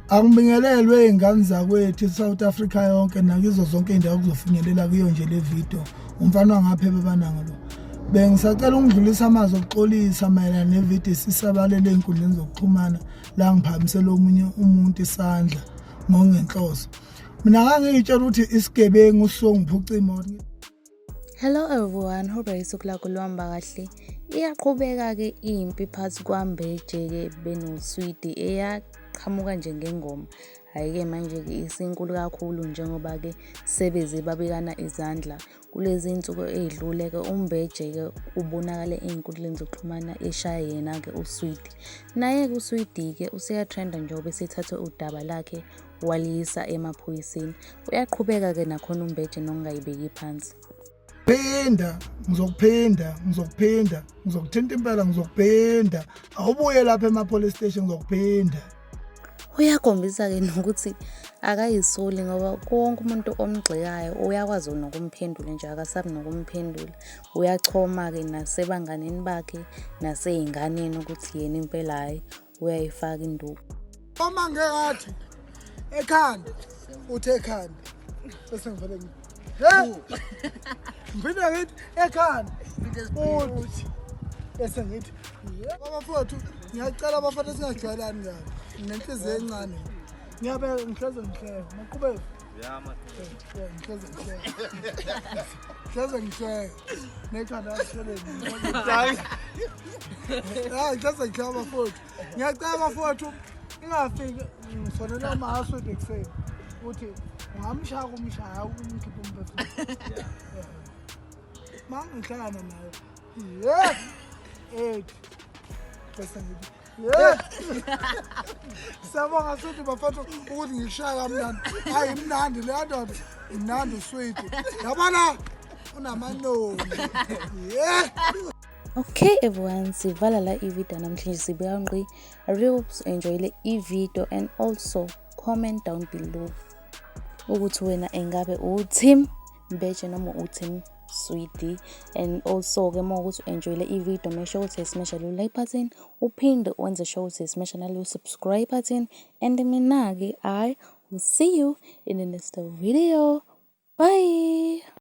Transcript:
Angibingelelwe iy'ngane zakwethu i-South Africa yonke nakizo zonke iy'ndawo kuzofinyelela kuyo nje le video. Umfana wangapha ebebananga lo. Bengisacela ukudlulisa amazwi okuxolisa mayelana nevideo esisabalele ey'nkundleni zokuxhumana la ngiphakamisela omunye umuntu isandla ngokungenhloso. Mina ngangiyitshela ukuthi isigebengu songiphuca imoto. Hello everyone, hope isuku lakho luhamba kahle. Iyaqhubeka-ke impi phakathi kwaMbeje-ke benoSwidi eyaqhamuka nje ngengoma. Hhayi-ke manje-ke isinkulu kakhulu njengoba-ke sebeze babekana izandla. Kulezi iy'nsuku ey'dlule-ke uMbeje-ke ubonakale ey'nkundleni zokuxhumana eshaya yena-ke uSwidi. Naye-ke uSwidi-ke useyatrenda njengoba esethathe udaba lakhe waliyisa emaphoyiseni. Uyaqhubeka-ke nakhona uMbeje nokungayibeki phansi. Phinda, ngizokuphinda, ngizokuphinda, ngizokuthinta impela ngizokuphinda. Awubuye lapha ema-police station ngizokuphinda. Uyakhombisa-ke nokuthi akayisoli ngoba wonke umuntu omgxekayo uyakwazi nokumphendula nje akasabi nokumphendula. Uyachoma-ke nasebanganini bakhe nasey'nganeni ukuthi yena impela hhayi uyayifaka induku. Uma ngeke ekhanda uthe ekhanda bese ngivele ngithi he ngiphinde ngithi ekhanda uthi bese ngithi abafowethu ngiyacela abafana singajwayelani kabi nginenhliziyo encane ngiyabeka ngihleze ngihleka maqhubeka ngihleze ngihleka ngihleze ngihleka nekhanda lasheleni hayi ngihleze ngihleka abafowethu ngiyacela bafowethu ingafiki ngifonela uMahaswidi ekuseni ukuthi ungamshaya kumshaya umkhiphe umphefumulo ma ngihlangana naye ye eight bese ngithi ye siyabonga swidi bafowethu ukuthi ngishaya kamnandi hayi imnandi leya ndoda imnandi uswidi yabona unamanoni ye. Okay everyone, sivala la i-video namhlanje sibeka ngqi. I really hope you enjoy i-video and also comment down below ukuthi wena engabe u-team Mbeje noma u-team Swidi. And also ke uma ukuthi enjoyile i-video, make sure ukuthi smash lo like button, uphinde wenze sure ukuthi smash nalo subscribe button, and mina-ke I will see you in the next video. Bye.